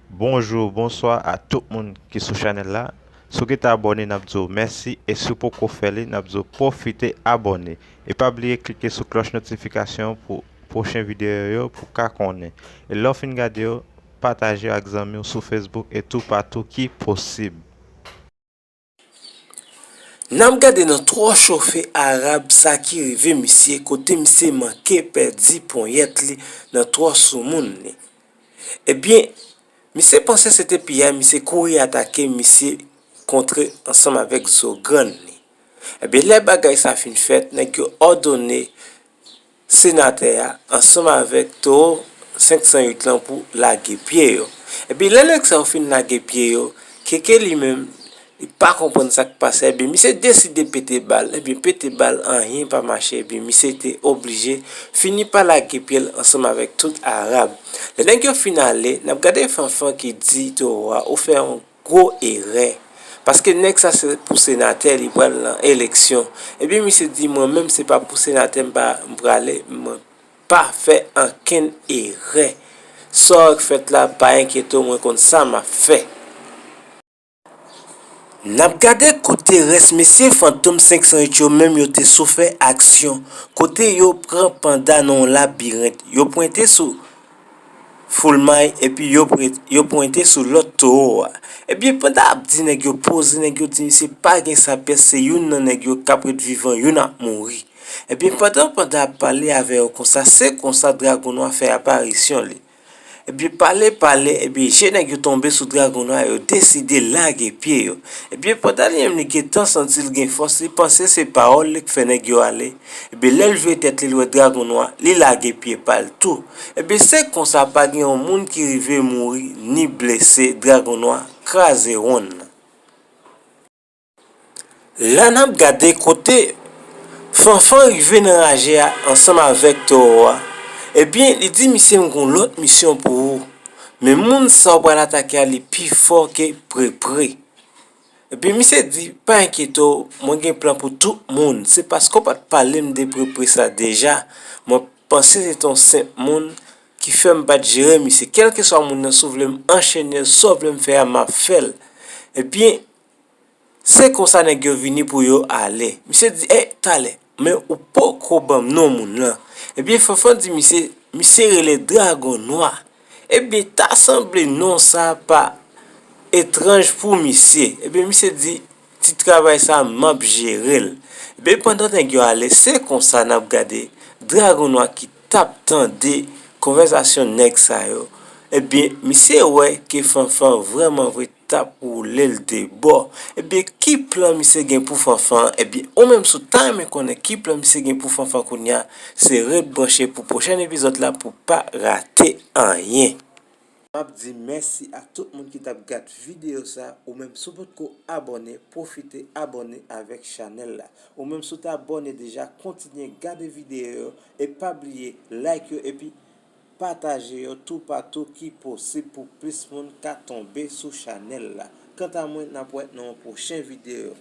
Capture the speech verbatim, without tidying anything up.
Bonjou, bonswa a tout moun ki sou chanèl la. Si w gentan abòne, n ap di w mèsi, e si w poko fè li, n ap di w pwofite abòne. E pa bliye klike sou klòch notifikasyon pou pwochen videyo yo pou w ka konnen. E lè w fin gade yo, pataje yo ak zanmi w sou Facebook e toupatou ki posib. N ap gade nan twò chofe Arab sa ki rive misye, kote misye manke pèdi ponyèt li nan twò sou moun li. Ebyen, misye panse se te piyay, misye kouri atake, misye kontre ansanm avèk zo grann li. Ebyen, lè bagay sa fin fèt, nèg yo òdone senatè a ansanm avèk Towo senk san uit lan pou lage pye yo. Epi lè nèg sa yo fin lage pye yo, Keke li menm, li pa konprann sa k pase, epi misye deside pete bal, epi pete bal, anyen pa mache, epi misye te oblije fini pa lage pye l ansanm avèk tout Arab. Lè nèg yo fin ale, n ap gade Fanfan ki di Towo a, ou fè yon gwo erè. Paske nèg sa se pou senatè, li pral nan eleksyon. Epi misye di, mwen menm se pa pou senatè m pa, m prale, mwen pa fè ankenn erè. Sa w k fèt la, pa enkyete w, mwen konn sa m ap fè. N ap gade kote rès mesye Fantom senk san uit yo menm yo te sou fè aksyon, kote yo pran Panda nan yon labirent, yo pwente sou Foulmay epi yo pre-, yo pwente sou lòt Towo a. Ebyen, Panda ap di nèg yo poze, nèg yo di misye pa gen sa pyès, se youn nan nèg yo k ap ret vivan, youn ap mouri. Ebyen, pandan Panda ap pale avè yo konsa, se konsa Dragon Nwa fè aparisyon li. Ebyen, pale, pale, ebyen, je nèg yo tonbe sou Dragon Nwa, yo deside lage pye yo. Ebyen, pandan li menm li gentan santi l gen fòs, li panse se pawòl li k fè nèg yo ale. Ebyen, lè l vire tèt li, l wè Dragon Nwa, li lage pye pa l tou. Ebyen, se konsa pa gen yon moun ki rive mouri ni blese, Dragon Nwa kraze wonn nan. La n ap gade kote Fanfan rive nan raje a ansanm avèk Towo a. Ebyen, li di misye, m gon lòt misyon pou ou. Men moun sa w pral atake a, li pi fò ke Prepre. Ebyen, misye di, pa enkyete w, mwen gen plan pou tout moun. Se paske w pa t pale m de Prepre sa deja. Mwen panse se te yon senp moun ki fè m pa t jere misye. Kèlkeswa moun nan, si w vle m anchene l, sa w vle m fè a, m ap fè l. Ebyen, Se konsa nèg yo vini pou yo ale. Misye di, ey, talè, men ou poko ban m non moun lan. Ebyen, Fanfan di misye, misye rele Dragon Nwa. Ebyen, ta sanble non sa pa etranj pou misye. Ebyen, misye di, ti travay sa, m ap jere l. Ebyen, pandan nèg yo ale, se konsa n ap gade Dragon Nwa ki t ap tande konvèsasyon nèg sa yo. Ebyen, misye wè ke Fanfan vrèman vre t ap woule l de bò. Ebyen, ki plan misye gen pou Fanfan an? Ebyen, ou menm si w ta renmen konnen ki plan misye gen pou Fanfan kounye a, se ret branche pou pwochèn epizòd la pou w pa rate anyen. M ap di mèsi a tout moun ki t ap gad videyo sa. Ou menm si w potko abòne, pwofite abòne avèk chanèl la. Ou menm si w te abòne deja, kontinye gade videyo yo e pa bliye like yo epi pataje yo toupatou ki posib pou plis moun ka tonbe sou chanèl la. Kanta mwen, n ap wè nan yon pwochen videyo.